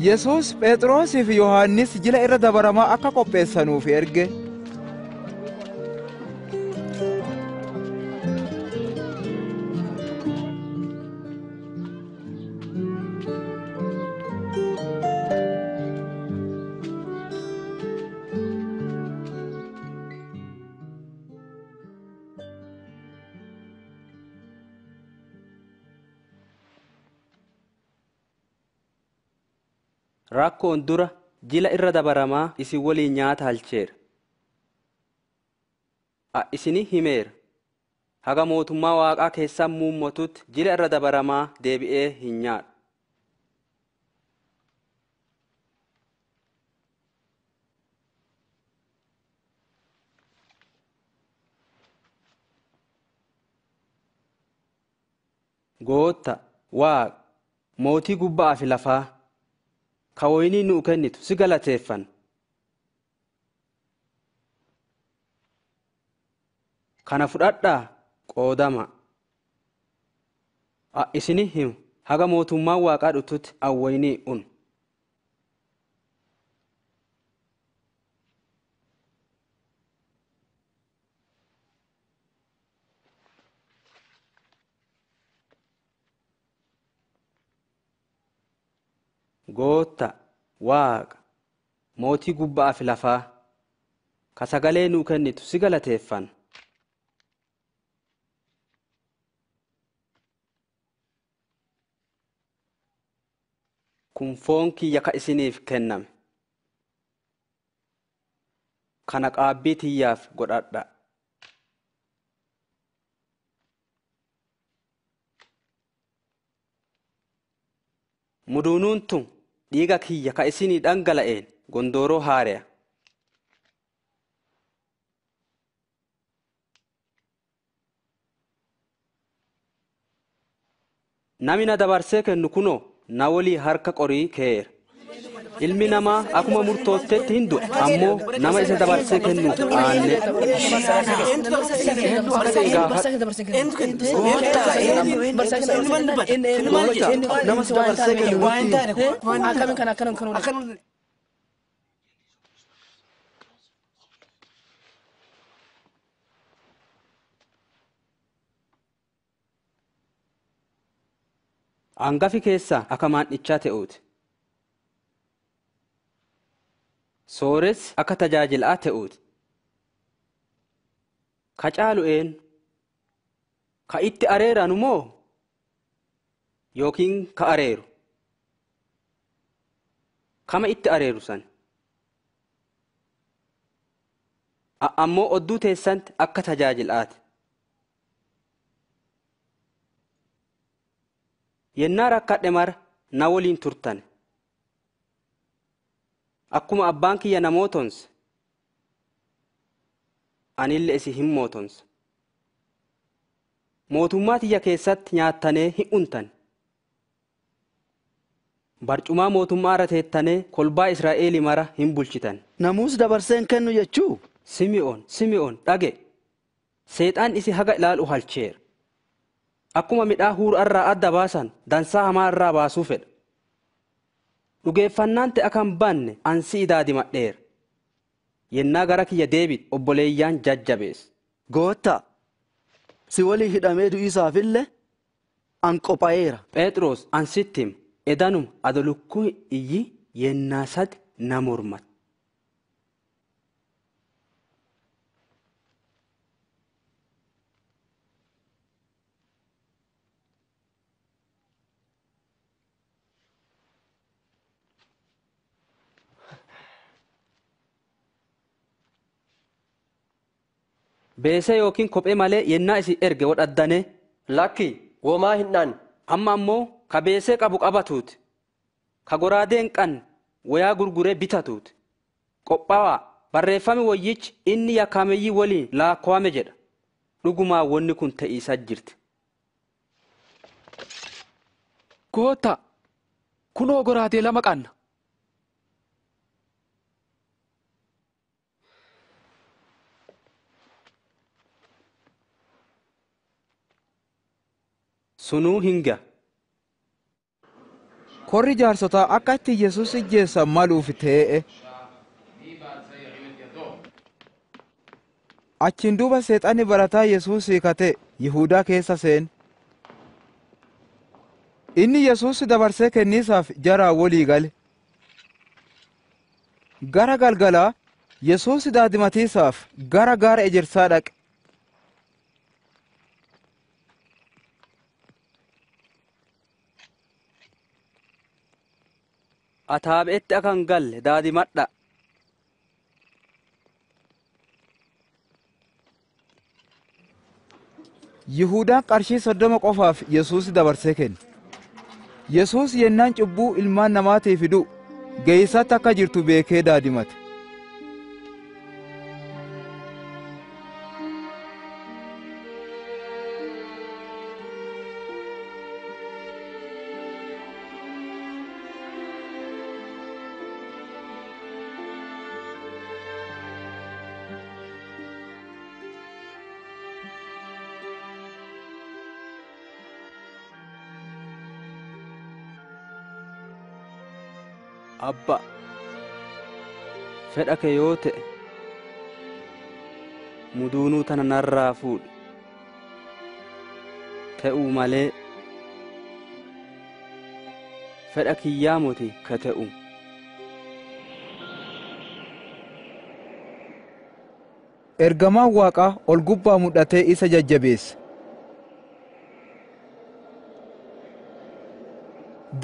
Yesuus Phexrosii fi Yohaannis jila irra dabaramaa akka qopheessanuuf erge. Rakkoon dura jila irra dabaramaa isin waliin nyaata halcheera. Isini himeera. Haga mootummaa waaqaa keessaa muummatutti jila irra dabaramaa deebi'ee hin nyaadhu. Gootta waaqa mootii gubbaa fi lafaa ka woynii nuu kennitu si galateeffanna. Kana fudhadhaa qoodama. Isini himu haga mootummaan waaqaa dhututti an woynii un. Gootta waaqa mootii gubbaa fi lafaa ka sagalee nuu kennitu si galateeffanna. Kun foon kiyya ka isiniif kenname. Kana qaabbii tiyyaaf godhadha. Muduunuun tun dhiiga kiyya ka isinii dhangala'een gondooroo haare'a. Namni na dabarsee kennu kunoo na walii harka qorii keera. Ilmi namaa akkuma murtoottetti hin du'a, ammoo nama isa dabarsee kennuuf aanne. Hangafi keessaa akka maandhichaa ta'uuti. Sooressi akka tajaajilaa ta'uuti. Ka caalu eenyu? Ka itti areeranu moo yookiin ka areeru? Kama itti areeru san? Ammoo odduu teessanti akka tajaajilaati. Yennaa rakkadhe mara na waliin turtan. Akkuma abbaan kiyya na mootonse, anillee isin hin mootonsa. Mootummaa tiyya keessatti nyaattanee hin untan. Barcumaa mootummaa irra teettanee kolbaa Israa'eelii mara hin bulchitan. Namuus dabarsee hin kennu jechuu? Simi'oon, Simi'oon dhage. Seexaan isi haga ilaalu halcheera. Akkuma midhaa huura irraa adda baasan dansaa hamaa irraa baasuu fedha. Dhugeeffannaan ta'e akka hin banne ansi idaadimadheera. Yennaa gara kiyya deebite obboleeyyaan jajjabeessa. Gootta, si walii hidhamee du'iisaafillee an qophaa'eera. Phexros ansitti hima. Edanuma adolukkuun iyyi yennaa sadi na mormata. Beesee yookiin kophee malee yennaa isin erge wodhaddane. Lakki womaa hin dhaan. Amma ammoo ka beesee qabu qabatuuti. Ka goraadee hin qabne wayaa gurguree bitatuuti. Qophaa'aa barreeffami wayyichi inni yakkaameyyii waliin laakko'ame jedha. Dhugumaa wanni kun ta'iisaa jirti. Goota, kunoo goraadee lama qabna. Sunuu hinga. Korri jaarsotaa akka itti Yesuus ijjeessan maluuf tee'e. Achiin duuba seexanni barataa Yesuus hiikate Yihuudaa keessa seene. Inni Yesuus dabarsee kenniisaaf jaraa walii gale. Gara galgalaa Yesuus daadimatiisaaf gara gaara ejersaa dhaqe. Ataabeetti akka hin galle daadimadha. Yihuudaan qarshii 30 qofaaf Yesuus dabarsee kenne. Yesuus yennaan cubbuu ilmaan namaatiif du'u geessatti akka jirtu beekee daadimate. Abba, fedha kee yoo ta'e muduunuu tana narraa fuudhi. Ta'uu malee fedha kiyyaa moti ka ta'u. Ergamaan Waaqaa ol gubbaa mul'atee isa jajjabeesse.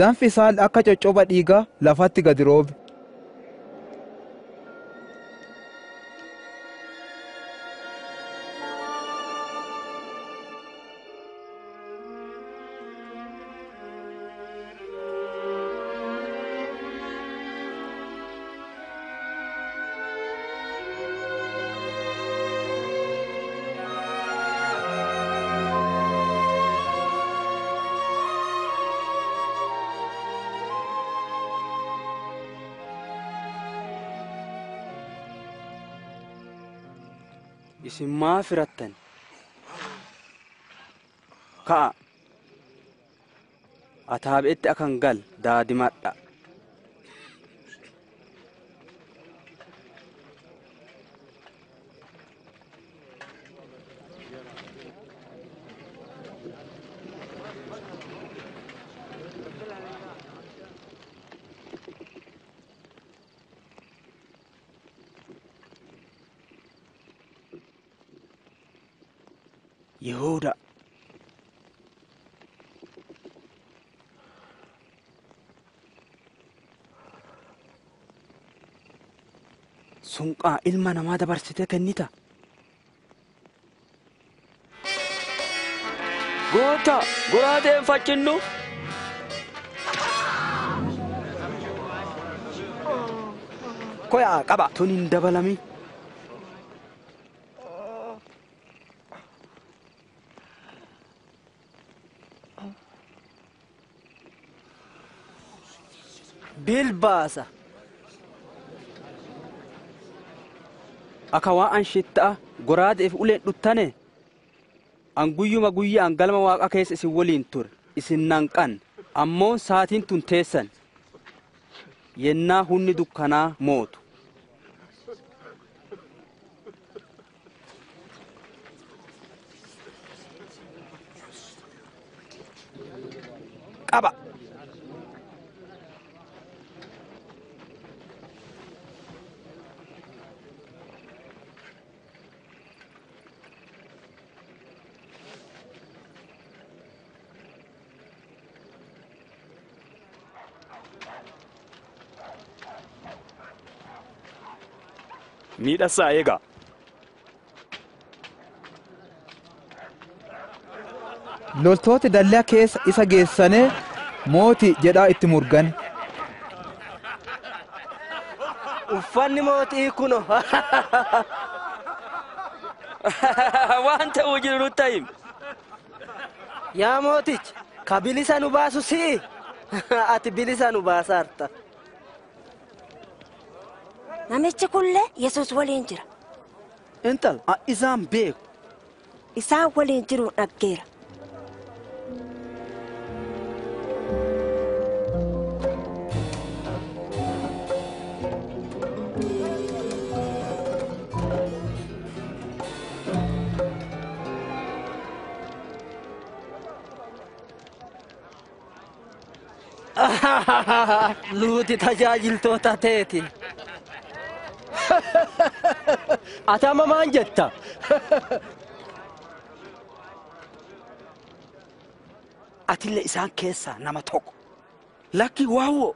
Danfi isaa akka coccoba dhiigaa lafatti gadi roobe. Isin maa firattan? Ka'a. Ataabeetti akka hin galle daadimadha. Yihuuda. Sunqaa ilma namaa dabarsitee kennita. Goota goraadeen faccinnu. Koyaa qaba. Tun hin dabalamin. Bilbaasa. Akka waan an shitta'a goraadeef uleen dhuttane an guyyuma guyyaan galma waaqa keessa isin waliin ture isin nanqan ammoo saatiin tun teessan yennaa hunni dukkanaa mootu. Qaba. Miidhasaa eegaa. Loltooti dallaa keessa isa geessanee mootii jedhaa itti murgan. Uffanni mootii kuno. Waan ta'uu jiru nutti himi. Yaa mooticha, ka bilisa nu baasu si'i. Ati bilisa nu baasaarta. Namichi kunillee Yesuus waliin jira. Intal, isaan beeku. Isaan waliin jiru dhaggeera. Nuti tajaajiltoota teeti. Ati amma maan jetta? Atillee isaan keessaa nama tokko. Lakki waawoo.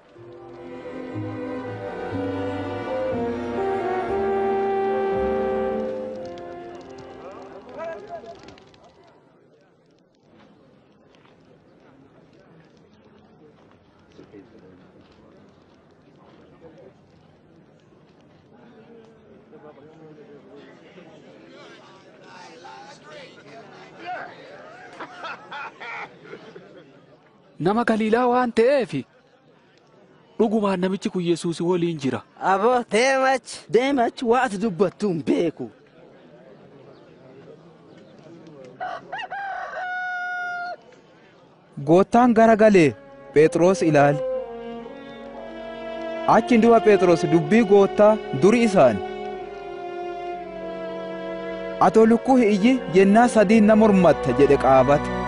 Nama Galiilaa waan ta'eef dhugumaan namichi kun Yesuus waliin jira. Aboo deemachi. Deemachi waa ati dubbattu hin beeku. Goottaan gara galee Phexros ilaale. Achiin duuba Phexros dubbii goottaa duri isaan. Atoo lukkuu iyyi jennaa sadiin na mormatta jedhe qaabate.